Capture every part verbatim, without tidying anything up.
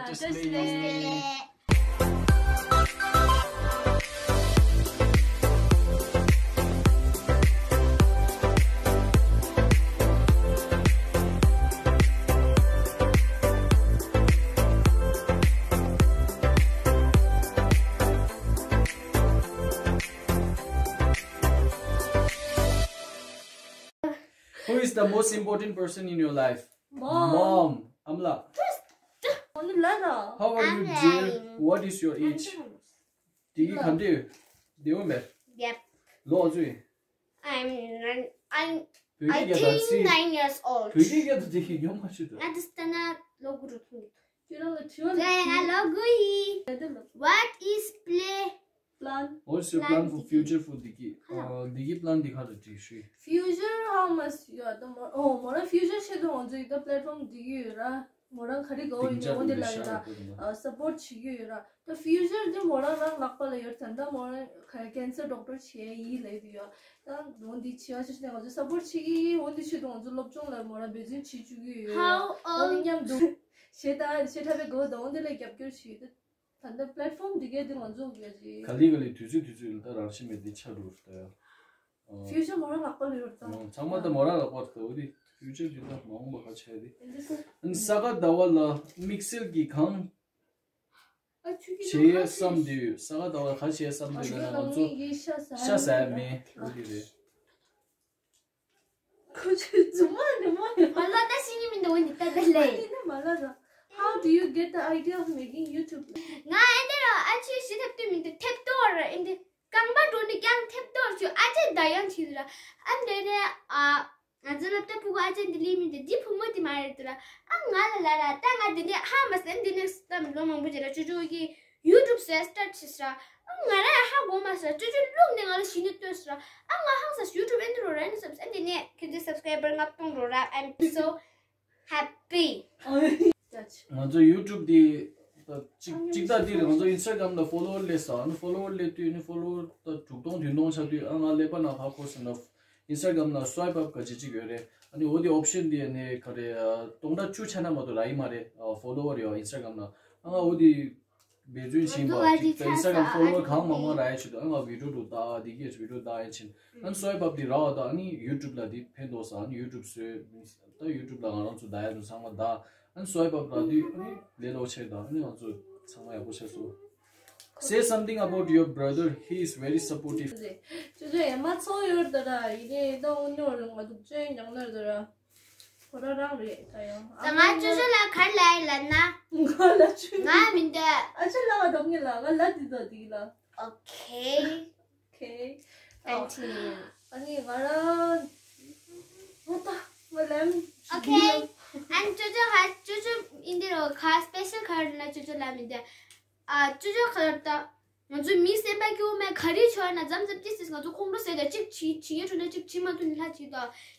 Just play. Who is the most important person in your life? Mom. Mom. Amla. How are you, dear? What is your age? དེ་གི་ག་འདྲ་ཡོད། བདེ་པོ་མེད། Yep. ལོ་ཚོད། I'm, I'm, I think nine years old. བོད་སྐད་རྒྱབ་དུས་དེ་གི་ཡོང་མ་ཤེས་དོ། ཨ་ཏི་སྟ་ན་ལོ་དགུ་རུ་ཐུང་གི། ཁྱོད་རང་ལ་དྲི་བ་ལ། ང་ལོ་དགུ་ཡིན། What is play? Plan. What's your plan for future for དེ་གི། ཨ་དེ་གི་plan དེ་ག་རེ་དྲིས་ཤིག Future how much ཡོད་དམ། ཨོ་མོ་རང་future ཆེད་དུ་ང་ཚོ་ཡི་ད་platform དེ་གི་ཡོད་ར། མོ་རང་ག་རེ་དགའ་བོ་ཡིན་འོ་འདི་ལ་ཡོད་ར། ཨ་support བྱེད་ཀྱི་ཡོད་ར། ད་future དེ་མོ་རང་རང་ལག་པ་ལ་ཡོད། ད་ད་མོ་རང་cancer doctor བྱེད་ཡིན་ལབ་དུས་ཡོད། ད་འོ་འདི་བྱེད་ཡ་ཆེ་ཆེ་ནས་ང་ཚོ་support བྱེད་ཀྱི་ཡིན། འོ་འདི་ཆེད་དུ་ང་ཚོ་སློབ་སྦྱོང་ལ་མོ་རང་འབད་བརྩོན་བྱེད་བཅུག་གི་ཡོད། How old? འོ་འདི་མཉམ་དུ་བྱེད་ད་བྱེད་ཐབས་པའི་དགའ་བོ་ད་འོ་འདི་ལ་རྒྱབ་སྐྱོར་བྱེད་ད། ད་ལྟ་platform འདི་གའི་འདི་ང་ཚོ་གི་ག་ལེ་ག་ལེ་དུས་ཚོད་དུས་ཚོད་ལ་ད་རང་བཞིན་མེད་དེ་ཆགས་འགྲོ་རེད་ད་ཡ། ཨ། future མོ་རང་ལག་པ་ལ་ཡོད་ད། ཨ། ཚང་མ་ད་མོ་རང་ལག་པ་རེད་ད། འོ་དེ་future འདི་ད་མ་འོངས་པ་ག་བྱས་དེ། ཨ་ནི་ས་ག་ཟླ་བ་ལ་དམིགས་བསལ་གྱི་གང་ཨ་ཆུ་གི་བྱེད་ཡས་བསམ་དུས། ས་ག་ཟླ་བ་ལ་ག་བྱེད་ཡས་བསམ་དུས་ལ་ང་ཚོ་ཤ་ཟ་ཡ་མེད། འོ་དེ་རེད། ཁོ་ཚོའི་རྫུན་མ་ནི་མ་ཡོད། མ་ལ་ད་ཤི་ཉི་མི་འདུག་འདི་ལྟ་ད་ལེ། ཨ་ནི་ནི་མ་ལ་ད། How do you get the idea of making YouTube? ང་ཨེ་འདི་ར་ཨ་ཆུ་ཤི་ཐེབས་དུས་མི་འདུག་ཐེབས་ཏོ་ར་ཨེ་འདི་རྐང་པ་འགྲོ་ནི་ཀྱང་ཐེབས་ཏོ་ར་ཆུ་ཨ་ཅེ་ད་ཡང་ཆི་ར། ཨ་འདི་ནི་ཨ་ང་ཚོ་སློབ་གྲྭ་ཕྲུ་གུ་ཨ་ཅེ་འདི་ལི་མི་འདུག་འདི་བུ་མོ་འདི་མ་རེད་དུ་ར། ཨ་ང་ལ་ལ་ར་ད་ང་འདི་ནི་ཧ་མ་སེ་འདི་ནི་ད་ལོ་མང་པོ་ཅིག་ར་ཆུ་ཆུ་གི། YouTube ཟེར་start བྱས་ཟེར། ཨ་ང་རང་ཧ་གོ་མ་ཟེར། ཅོ་ཅོ་ལུག་ནས་ང་ལ་ཞི་ནི་ལྟོས་ཟེར། ཨ་ང་ཧང་ཟེར། YouTube ཨེ་འདི་རོ་ར་ནི་བསམ་ཟེར། ཨ་འདི་ནས་ཁྱེད་ཚོའི་subscriber ལྔ་སྟོང་རོ་ར། I'm so happy. ང་ཚོ་YouTube འདི་ད་གཅིག་གཅིག་ད་འདི་རེད། ང་ཚོ་Instagram ལ་follower སླེབས་ས། ཨ་ནི་follower སླེབས་དུས་ནི་follower ད་དྲུག་སྟོང་བདུན་སྟོང་ཆགས་དུས། ཨ་ང་ཀླད་པ་ནང་ཧ་གོ་སོང་ན། Instagram ལ་swipe up ག་ཅི་ཅིག་ཡོད་རེད། ཨ་ནི་འོ་དེ་option དེ་ནི་ག་རེ་ཨ་སྟོང་ཕྲག་བཅུ་ཆ་ན་མ་གཏོགས་རག་གི་མ་རེད། ཨ་follower ཡོད་Instagram ལ། ཨ་ང་འོ་དེ་འབད་བརྩོན་བྱེད་པ་ཅིག་ད་Instagram follower གང་མང་མང་རག་ཡ་ཆེད་དུ། ཨ་ང་video འགྲོ་ད་དེ་གས་video ད་ཡ་ཆེན། ཨ་ནི་swipe up དེ་རག་པ་ད་ཨ་ནི་YouTube ལ་དེ་ཕན་ཐོགས་ས། ཨ་ནི་YouTube བཟོས་ད་YouTube ལ་ང་རང་ཚོ་ད་ཡ་ཚོ་ཚང་མ་ད། ཨ་ནི་swipe up རག་དུས་ཨ་ནི་ལས་སླ་པོ་ཆགས་ད། ཨ་ནི་ང་ཚོ་ཚང་མ་ཡག་པོ་ཆགས་སོང་། Say something about your brother. He is very supportive. ཅོ་ཅོ་ཡ་མ་ཚོ་ཡོད་ད་ར། ཡི་གེ་ད་འུ་ནོར་ང་དུག་ཅོ་ཡ་ཉང་ནར་ད་ར། ཁོ་ར་རང་རེད་ད་ཡང་། ད་ང་ཅོ་ཅོ་ལ་གར་ལ་ཡ་ལ་ན། ང་ལ་ཅུ། ང་མི་འདོད། ཨ་ཅོ་ལ་བ་དོག་ངེ་ལ་ང་ལ་དི་ད་དི་ལ། Okay. Okay. Continue. ཨ་ནི་ང་རང་ང་ད་ང་ལམ། Okay. ཨ་ནི་ཅོ་ཅོ་ཧ་ཅོ་ཅོ་ཨིན་དི་རོ་ཁ་special card ན་ཅོ་ཅོ་ལ་མི་འདོད། ཨ་ཅོ་ཅོ་ཁ་ལར་ད། ང་ཚོའི་མི་སེམས་པ་སྐྱོ་བོ་མེད་ག་རེ་བྱོས་ན་མཚམས་མཚམས་ཅི་སྲིད་ང་ཚོ་ཁོང་ཁྲོ་ཟ་ད། གཅིག་བྱེད་བྱེད་ཡས་འགྲོ་ན་གཅིག་བྱེད་མ་ཐུབ་ན་ལྷ་བྱེད་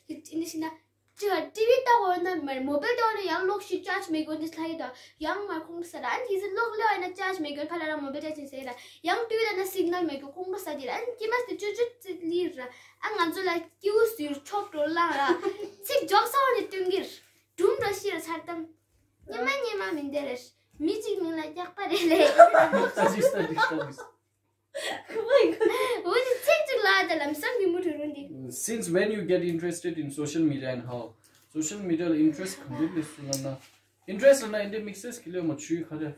ད། ཡིན་ནི་ཤི་ན། གཅིག་ལ་ཊི་ཝི་ལྟ་འོ་ན་མར་མོ་བེལ་ལྟ་འོ་ན་ཡང་གློག་ཤིག་ཅར་ཇི་མེད་གོ་འདི་ལྷ་ཡི་ད། ཡང་མར་ཁོང་ཁྲོ་ཟ་ད། ཨ་ནི་དེ་ཚེ་གློག་ལེ་བ་ན་ཅར་ཇི་མེད་གོ་ཕ་ལ་ར་མོ་བེལ་ཅར་ཇི་ཟེར་ད། ཡང་ཊི་ཝི་ལ་ན་སིག་ནལ་མེད་གོ་ཁོང་ཁྲོ་ཟ་དེ་ལ། ཨ་ནི་ཀྱི་མ་སྟེ་ཅོ་ཅོ་ཙི་ལི་ར། ཨ་ང་ཚོ་ལ་ཀྱིའུ་ཟུར་ཆོབ་འགྲོ་ལང་ར། ཚིག་འཇོག་ས་འོ་ནི་སྟོན་གིར། སྒྲུང་འགྲོ་ཤི་ར་ཚར་དང་། སྙེ་མ་སྙེ་མ་མི་འདེ་རེད། མི་གཅིག་མིང་ལ་སྐྱག་པ་རེད་ལེ། Studies, studies, studies. འོ་ནི་ཚིག་གཅིག་ལ་ད་ལམ་སང་གི་མུ་ཁྲོད་རུང་འདི། Since when you get interested in social media and how? Social media ལ་interest གང་འདྲ་སླེབས་སོང་ལབ་ན། Interest ལབ་ན་ཨིན་དེ་དམིགས་བསལ་གྱི་ལས་མ་བྱུས་ག་རེ།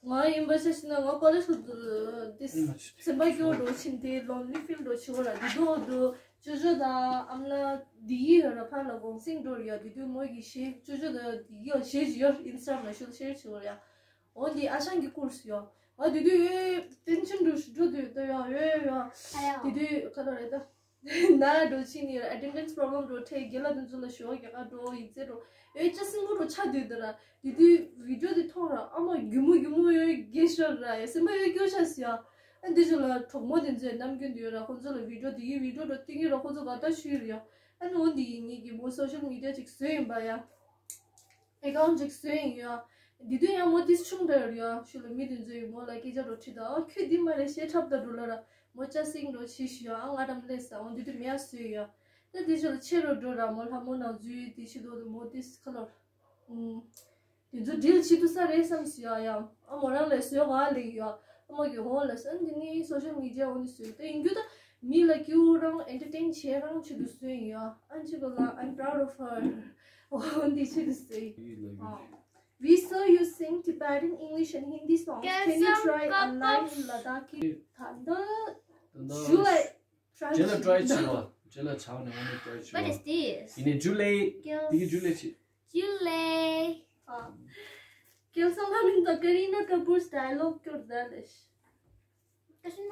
ང་ཡིན་པ་ཤེས་ན་ང་ཀོ་ལེ་ཇི་ལ་འདུག་དེ་ཨེ་མ་བྱུས། སེམས་པ་སྐྱོ་བོ་འགྲོ་ཕྱིན་དེ་lonely feel འགྲོ་ཕྱི་བོ་ལ་འདི་འདུག་འདུག་ཅོ་ཅོ་དང་ཨམ་ལ་འདི་ཡི་ཡོད་ར་ཕར་ལ་གུང་སེང་འགྲོ་ར་ཡ། དེ་དུས་མོ་གི་གཞས་ཅོ་ཅོ་དང་འདི་ཡི་གཞས་ཡོད་Instagram ལ་ཤུལ་ཤེར་བྱེད་བོ་ར་ཡ། འོ་འདི་ཨ་ཞང་གི་ཀུར་སི་ཡོད། ང་དེ་དུས་ཡོད་ཏེན་ཤན་འགྲོ་ཞིག་འགྲོ་དུས་ད་ཡོད་ཡོད་ཡོད། དེ་དུས་ཁ་ལོ་རེད་ད། ན་འགྲོ་ཕྱིན་ནི་attendance problem འགྲོ་འཕྲད་རྒན་ལགས་དེ་ཚོ་ལ་ཞུ་བ་རྒྱག་ག་འགྲོ་ཡིག་ཚད་འགྲོ་ཡོད་ཅག་སིང་པོ་འགྲོ་ཆ་དུས་ད་ར། དེ་དུས་video དེ་མཐོང་ར། ཨ་མ་རྒྱུ་མོ་རྒྱུ་མོ་ཡོད་རྒན་ཤོར་ར་ཡ་སེམས་པ་ཡོད་སྐྱོ་ཤ་སི་ཡ། ཨ་འདི་ཚོ་ལ་གྲོགས་མོ་དེ་ཚོས་ནམ་རྒྱུན་དུ་ཡོད་ར་ཁོ་ཚོ་ལ་video དེ་གི་video འགྲོ་སྟོན་གི་ར་ཁོ་ཚོ་ག་ད་ཞུས་ར་ཡ། ཨ་ནི་འོ་འདི་ཡིན་ངེད་ཀྱི་མོ་social media ཅིག་བཟོས་ཡིན་པ་ཡ། account ཅིག་བཟོས་ཡིན་ཡ། འདི་དུས་ཡང་མོ་ཏིས་ཆུང་དྲགས་ཡོད་ཡ། ཤུལ་ལ་མི་དེ་ཚོ་ཡིས་མོ་ལ་སྐད་ཆ་རོ་ཁྲིད་ད། ཨ་ཁྱོད་འདི་མ་རེད་ཞེ་ཁྲབ་ད་འགྲོ་ལ་ར། མོ་ཅ་སིང་འགྲོ་ཆི་ཞུ་ཡ། ཨ་ང་རམ་ལས་ས་འོ་འདི་དུས་མེ་ཡ་བཟོས་ཡ། ད་དེ་ཚོ་ལ་ཆེ་རོ་འགྲོ་ར་མོ་ལྷ་མོ་ནང་འཛུལ་དེ་ཕྱི་དོ་དུ་མོ་ཏིས་ཁ་ལོར། ཨུམ། དེ་ཚོ་ཌིལ་བྱེད་ཐུབ་ས་རེད་བསམ་སྲིད་ཡ། ཡ་ཨ་མོ་རང་ལ་བཟོས་ག་ལེགས་ཡ། ཨ་མོ་གི་འོག་ལ་སོན་དེ་ནི་སོ་ཤལ་མི་ཌི་ཡ་འོག་ནས་བཟོས་དེ་ཡིན་རྒྱུ་ད། མི་ལ་སྐྱིད་པོ་རང་ཨེན་ཊར་ཊེན་བྱེད་རང་ཆེད་དུ་བཟོས་ཡིན་ཡ། ཨན་ཅི་གོ་ལ། I'm proud of her. འོ་འདི་ཆེད་དུ་བཟོས་ཡིན། We saw you sing Tibetan, English and Hindi songs. Can you try a line in Ladakhi? ད་ད་ད་ད་ཞུ་ལ་ཊ་རའི་རྗེས་ལ་ཊ་རའི་བྱེད་བྱེད་པ། རྗེས་ལ་ཆགས་ནས་འོ་ནས་ཊ་རའི་བྱེད་What པ། is this? ཡིན་ནའི་ཇུ་ལེ། དེ་གི་ཇུ་ལེ་བྱེད། ཇུ་ལེ། ཨ། སྐལ་བཟང་ལྷ་མིན་དང་ཀ་རི་ན་ཀ་པུར་ཌའི་ལོག་སྐྱོར་ད་ལེ།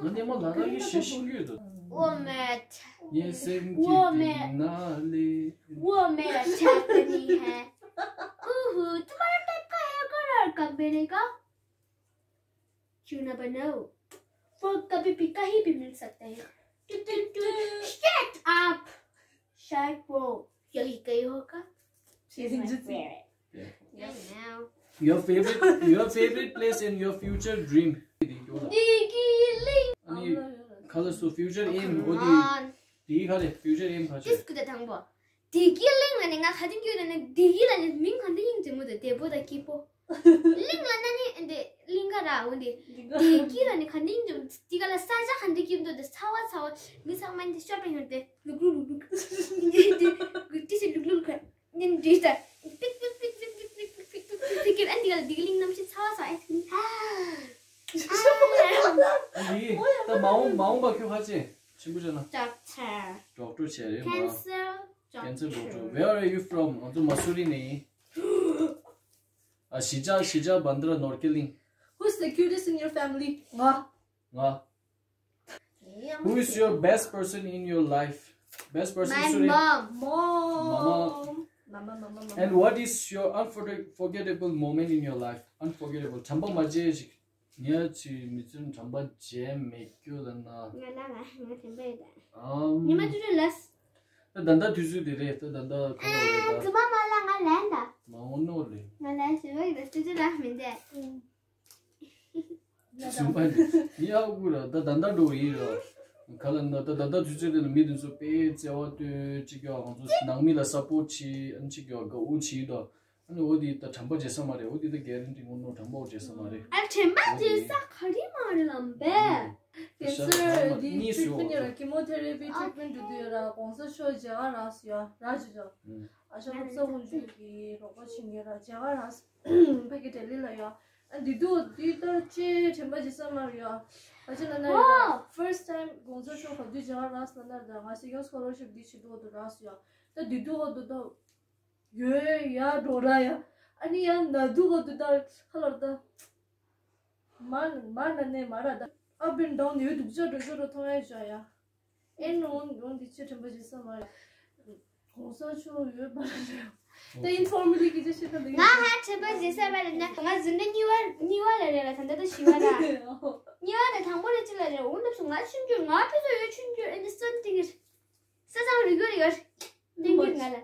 ང་ནི་མོ་ལ་དྭགས་ཀྱི་ཞེ་ཤིང་གི་འདུག་བོ་མེད། ངའི་སེམས་ཀྱི་བོ་མེད། གཏིང་ན་ལས། वो मेरा चाकनी है। ओहो, तुम्हारा टाइप का hair colour कब मिलेगा? क्यों ना बनाओ? वो कभी भी कहीं भी मिल सकता है। Two, two, two. Shut up! शायद वो यही कहीं होगा। She's my favorite. Yeah. Your favorite, your favorite place and your future dream. अनि खा ल सो फ्युचर एम हो दि? དེའི་ཁ་ལས་ཕིའུ་ཅར་ཨེམ་ཁ་ཅིག་ཏིས་ཀུ་དེ་དང་པོ། བདེ་སྐྱིད་གླིང་ལ་ནི་ང་ག་དེ་འགྱུར་ན་ནི་བདེ་སྐྱིད་ལ་ནི་མིང་ག་འདི་ཡིན་ཙམ་མོ་དེ་བདེ་པོ་དང་སྐྱིད་པོ། གླིང་ལ་ན་ནི་འདི་གླིང་ག་ར་འོ་འདི། བདེ་སྐྱིད་ལ་ནི་ག་འདི་ཡིན་ཙམ་འདི་ག་ལ་ས་ཆ་ག་འདི་སྐྱིད་འདུག་དེ་ཚ་བ་ཚ་བ་མི་ཚང་མ་འདི་ཤོར་པ་ཡོང་དེ་ལུག་ལུག་ལུག་ལུག་འདི་འདི་འདི་ཏི་སི་ལུག་ལུག་ལུག་ནི་འདི་ད་པིག་པིག་པིག་པིག་པིག་པིག་པིག་པིག་པིག་ཨ་འདི་ག་ལ་འདི་ག་གླིང་གནམ་གཤིས་ཚ་བ་ཚ་བ་ཨེ་ཨ་འདི་ད་མ་འོངས་མ་འོངས་པ་ཁྱོད་ཧ་ཅེ་ཆེན་པོ་ཅན་ན་ཌོག་ཊར་ཌོག་ཊར་བྱས་རེད་མ། Cancer ཌོག་ཊར། Where are you from? ང་ཚོ་མ་སུ་རི་ནས་ཡིན། ཨ་གཞིས་ཆགས་གཞིས་ཆགས་བན་དྷ་ར་ནོར་ཀེ་གླིང་། Who's the cutest in your family? ང་། ང་། Who is your best person in your life? Best person My སུ་རེད། Mom. Mom. Mama. Mama, mama, mama. And what is your unforgettable moment in your life? Unforgettable. དྲན་པ་མ་བརྗེད་ཅིག་ངས་ཅིག་མི་ཚེར་དྲན་པ་བརྗེད་མེད་རྒྱུ་ལ་ན། ང་ལ་ང་ང་དྲན་པ་ཡོད་ད། ཨམ། ཉི་མ་དུས་ཚོད་ལས། ད་ད་ལྟ་དུས་ཚོད་དེ་རེད། ད་ད་ལྟ་ག་ལ་རེད་ད། ཨ་ཙི་མ་མ་ལ་ང་ལན་ད། མ་འོ་ནོ་རེད། ང་ལན་ཞུ་བ་ཡོད་ད་དུས་ཚོད་ལ་མི་འདས། ཨུ། ཟུམ་པ་ནི་ཡག་པོ་ར་ད་ད་ད་འགྲོ་ཡིན་ར། ག་ལ་ན་ད་ད་ད་དུས་ཚོད་དེ་ལ་མི་དེ་ཚོ་དཔེ་བརྩེ་བ་སྟོན་ཅིག་ཡོད། ང་ཚོ་ནང་མི་ལ་སཔོར་ཊི་བྱེད་ཨ་ནི་ཅིག་ཡོད་དགའ་བོ་བྱེད་ད། ཨ་ནི་འོ་དེ་ད་དྲན་པ་བརྗེད་ས་མ་རེད། འོ་དེ་ད་གྷ་རན་ཊི་ངོ་ནོ་དྲན་པ་བརྗེད་ས་མ་རེད། ཨ་དྲན་པ་བརྗེད་ས་ག་རེ་མ་རེད་ལམ་པས། ཀེན་སར་དེ་ཊི་རིཊ་མེན་ཊི་ཡོད་ར། ཀི་མོ་ཐེ་ར་པི་ཊི་རིཊ་མེན་ཊི་འགྲོ་དུས་ཡོད་ར། གོང་ས་མཆོག་མཇལ་ཁ་རག་སོང་ཡ། ར་ཅི་ཅོ་ཨ་ཞང་ལྷ་བསམ་དབང་ཕྱུག་གི་རོགས་པ་བྱེད་མཁན་ར་མཇལ་ཁ་རག་སོང་། ཕ་གི་ལྡི་ལི་ལ་ཡོད། ཨ་འདི་དུས་འདི་ལྟར་ཅེས་དྲན་པ་བརྗེད་ས་མ་རེད་ཡ། ཨ་ཅེ་ན་ན་ཡ། ཧོ། First time གོང་ས་མཆོག་ག་དུས་མཇལ་ཁ་རག་སོང་ན་ད་ང་སི་ཡོ་སི་ཀོ་ལར་ཤིབ་འདི་བྱེད་དུས་འོ་དུ་རག་སོང་ཡ། ད་འདི་དུས་འོ་དུ་ད། ཡོད་ཡ་འགྲོ་ར་ཡ། ཨ་ནི་ཡ་ན་དུ་གོ་དུ་ད་ཧ་ལོར་ད། མ་མ་ན་ནས་མ་ར་ད། Up and down ཡོད་དུ་ཅོ་འགྲོ་ཅོ་འགྲོ་ཐོང་ཡ་ཞོ་ཡ། ཨེ་ནོ་འོན་འོན་འདི་ཆེ་དྲན་པ་བརྗེད་ས་མ་རེད། གོང་ས་མཆོག་ཡོད་པ་རེད། ད་ཨིན་ཕོར་མལ་ལི་གི་ཅི་ཞིག་ད་འདི། ང་ཧ་དྲན་པ་བརྗེད་ས་མ་རེད་ན་ང་འཛིན་གྲྭ་གཉིས་པ་གཉིས་པ་ལ་རེད་ལ་ད་ལྟ་ད་བཞི་པ་ད། གཉིས་པ་ད་དང་པོ་ལ་ཅི་ལ་རེད། འོ་ན་སུ་ང་ཆུང་ཆུང་ང་ཕི་ཚོ་ཡོད་ཆུང་ཆུང་ཨེ་འདི་སོན་ཏིང་གི་ས་ཚང་རི་གོ་རི་གོ། ཏིང་གི་ང་ལ་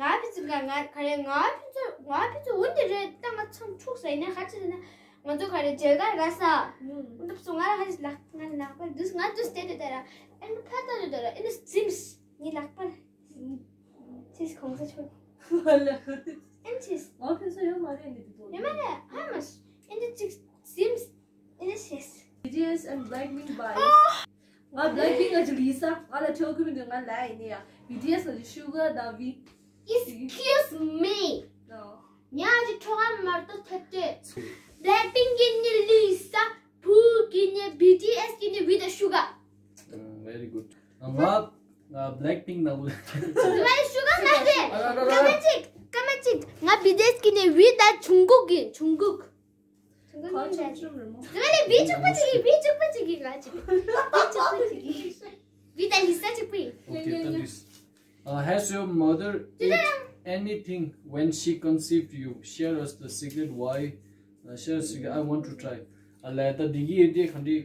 ང་ཕི་ཚོ་ང་ང་ག་རེ་ང་ཕི་ཚོ་ང་ཕི་ཚོ་འོ་འདི་རེད་ད། ང་ཚང་འཁྲུག་ས་ཡིན་ན་ཧ་ཅི་ཟེར་ན་ང་ཚོ་ག་རེ་མཇལ་ཁ་ར་ས། འོ་འདི་ཚོ་ང་ལ་ཧ་ཅི་ལག་ང་ལག་པ་འདུས་ང་འདུས་སྟེ་དེ་ད་ར་ཨེ་ནི་ཕ་ད་དུ་ད་ར་ཨེ་ནི་ཟིམས་ནི་ལག་པ་ཅིས་གོང་ས་མཆོག་ཨེ་ནི་ཅིས། ང་ཕན་ཚུན་ཡོད་མ་རེད་ནི་དེ་དོ། ཡོད་མ་རེད་ཧ་མ་ཨེ་ནི་ཅིག་ཟིམས་ཨེ་ནི་ཤེས། བི་ཊི་ཨེས་and Blackpink bias. ང་Blackpink ལ་ཅིག་ཡིན་ས། ང་ལ་ཁྲེལ་ཁུལ་མི་འདུག་ང་ལ་ཡིན་ནི་ཡ། བི་ཊི་ཨེས་ལ་ཅིག་ཤུ་གར་དང་བི། Excuse me. ཉ་ཅིག་ཁྲོ་ག་མར་ཏོ་ཐེབས་ཏེ། Blackpink གི་ནི་ལི་ས། བུ་གི་ནི་བི་ཊི་ཨེས་གི་ནི་བི་ད་ཤུ་གར། Very good. ང་ང་Blackpink ནང་ལ། ང་ཤུ་གར་མ་རེད། སྐར་མ་གཅིག་སྐར་མ་གཅིག་ང་བི་ཊི་ཨེས་གི་ནི་བི་ད་ཆུང་ཀུག་གི་ཆུང་ཀུག་ཁ་ཆུང་ཆུང་རེད་མོ། དེ་ལས་བི་ཆུང་པ་ཅིག་གིས་བི་ཆུང་པ་ཅིག་གིས་ང་ཅིག་བི་ཆུང་པ་ཅིག་གིས་བི་ད་ལི་ས་ཅིག་པུ་ཡིན། Okay, ད་འདུས། Uh, has your mother ate anything when she conceived you? Share us the secret why. Uh, share us secret. I want to try. ཨ་ལས་ད་འདི་གི་ཨེ་འདྲས་ག་འདྲས་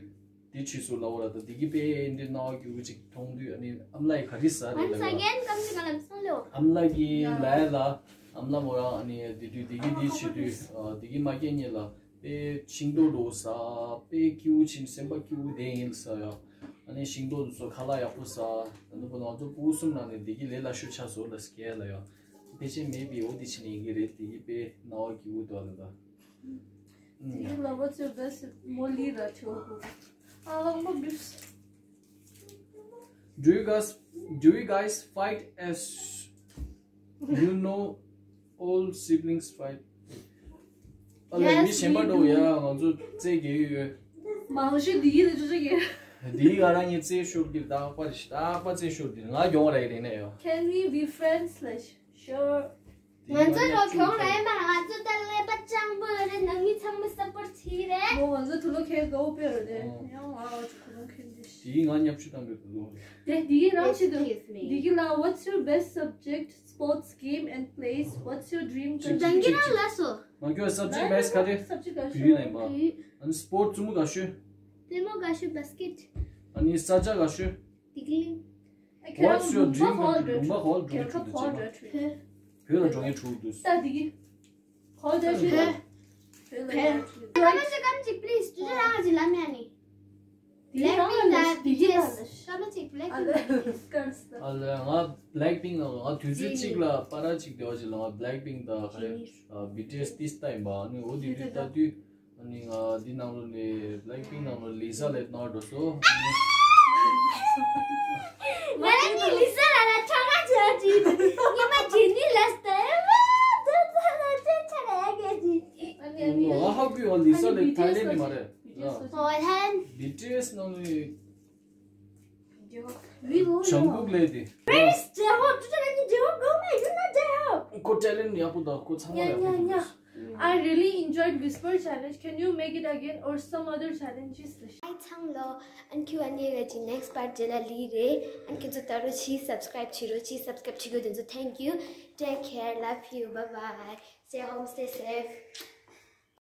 འདི་བྱས་སོང་ལབ་པ་ར། ད་འདི་གི་དཔེ་ཨེ་འདྲས་སྣང་བ་སྐྱིད་པོ་ཅིག་མཐོང་དུས་ཨ་ནི་ཨ་མ་ལགས་ཀྱིས་ག་རེ་ཟ་རེད་ལབ་པ། Once again, come to Galam Solo. ཨ་མ་ལགས་ཀྱིས་ལབ་ལ། ཨ་མ་ལགས་མོ་རང་ཨ་ནི་དེ་དུས་དེ་གི་འདི་བྱེད་དུས་ཨ་དེ་གི་མ་སྐྱེས་ཉིན་ལ་དཔེ་ཤིང་ཏོག་འདྲ་བོ་ཟ། དཔེ་སྐྱིད་པོ་བྱས་ནས་སེམས་པ་སྐྱིད་པོ་བསྡད་ཡིན་ཟེར་ཡ། ཨ་ནི་ཤིང་ཏོག་འདི་ཚོ་ཁ་ལག་ཡག་པོ་ཟ། ད་ནི་པོ་ང་ཚོ་ཕྲུ་གུ་གསུམ་ནང་ནས་དེ་གི་ལས་སླ་ཤོས་ཆགས་སོང་ལབ་སྐད་ལབ་ཡ། ཕལ་ཆེར་མེད་པའི་འོ་དེ་ཕྱིན་ཡིན་གྱི་རེད། དེ་ཡིན་པས་ན་བ་གི་འུ་དོ་ལ་ད། དེ་ལ་what's your best མོ་ལི་ར་ཆོ་ཧུ། ཨ་ལག་མ་བིབས། Do you guys do you guys fight as you know all siblings fight? ཨ་ལས་མི་གཞན་པ་འགྲོ་ཡ་ང་ཚོ་རྩེད་རྒྱག་གི་ཡོད། མང་ཤོས་འདི་ཡིན་ལ་ཅོ་ཅོ་གི། འདི་ག་རང་ཉིད་རྩེད་ཤོར་གི་རྟག་པ་རྟག་པ་རྩེད་ཤོར་གི་ང་གྱོང་ར་ཡི་རེད་ནས་ཡོད། Can we be friends like sure? ང་ཚོ་རོ་གྱོང་ར་ཡི་མ་ང་ཚོ་ད་ཀླད་པ་སྤྱང་པོ་རེད། ནང་མི་ཚང་མ་སཔོར་ཊི་བྱེད་རེད། མོ་ང་ཚོ་དུ་ལོ་ཁེ་གའོ་པེ་རོ་དེ་ཡང་ང་ཨ་ཅོ་ཁུ་རོང་ཁེ་འདི་ཤི། དེ་ང་ཉབ་ཆུ་དང་པོའི་གུ་ལོ་རེད། དེ་འདི་གི་རང་ཆེད་དུ། Excuse me. འདི་གི་ལ་what's your best subject, sports, game and plays? What's your dream ཅིག་career? ཅང་གི་རང་ལ་སོ། ང་ཁྱོད་subject best ག་རེ། Subject ག་བུ་ཡིན་ལ་ཡིན་པ། ཨ་ནི་sport རྩེད་མོ་དགའ་ཤོས། རྩེད་མོ་དགའ་ཤོས་basket། ཨ་ནི་ས་ཆ་དགའ་ཤོས། ཏིག་ལིང་། What's your dream country? ལུང་པ་ག་པར་འགྲོ་གི་འགྲོ་གི་འདུག་ཅེས་ན། བོད་ལ་འགྲོ་ངེས་འགྲོ་གི་འདུག་ད་འདི་གི་ཁོ་ད་ཞུ་ད་བོད་ལ་ཡང་ཞུ། སྐར་མ་ཅིག་སྐར་མ་ཅིག་please། ཅོ་ཅོ་རང་ཅིག་ལབ་ཡ་ནི། འདི་རང་ལ་འདི་གི་ལ་ལ་ཞུ། སྐར་མ་ཅིག་black ཨ་ལ་སྐར་ས། ཨ་ལ་ང་Blackpink ལ་ང་དུས་ཚོད་གཅིག་ལ་པ་ར་གཅིག་དེ་བ་ཞིག་ལ་ང་Blackpink དང་ཁ་རེ་BTS ཏིས་ལྟ་ཡིན་པ། ཨ་ནི་འོ་དེ་དུས་ལྟ་དུས་ཨ་ནི་ང་འདི་ནང་ལོ་ནས་Blackpink ནང་ལོ་ལི་ས་ལེ་ནོར་འགྲོ་སོ། ང་རང་གི་ལི་ས་ལ་ལ་ཁྲ་ཁ་བྱེད་ཅིག་ཉི་མ་ཇེ་ནི་ལ་སྟེ་བ་དེ་ཚ་ལ་ཅེ་ཆ་ལ་ཡ་གེ་ཅིག་ཨ་ནི་ཨ་ནི་ང་ཧ་གོ་ཡོད། ལི་ས་ལེ་ཐའི་ལེན་ནི་མ་རེད། ཨོ་ལྷན། BTS ནང་ནས། ཇང་གུག་ལས་དེ། Where is J-Hope? ཅོ་ཅོ་ལ་ནི་J-Hope གོ་མ་ཡོད་ན་J-Hope། ཁོ་talent ཡག་པོ་དང་ཁོ་ཚང་མ་ཡག་པོ་འདུག I really enjoyed Whisper Challenge. Can you make it again or some other challenges? ཨའི་ཚང་ལོ། ཨན་ཁྱུ་ཨན་ཡེ་ག་ཅི་next part རྗེས་ལ་ལི་རེད། ཨན་ཁྱེད་ཚོ་ད་རུ་ཕྱིས་subscribe བྱེད་རོགས། ཕྱིས་subscribe བྱེད་དགོས་དེ་ཚོ། Thank you. Take care. Love you. Bye bye. Stay home. Stay safe.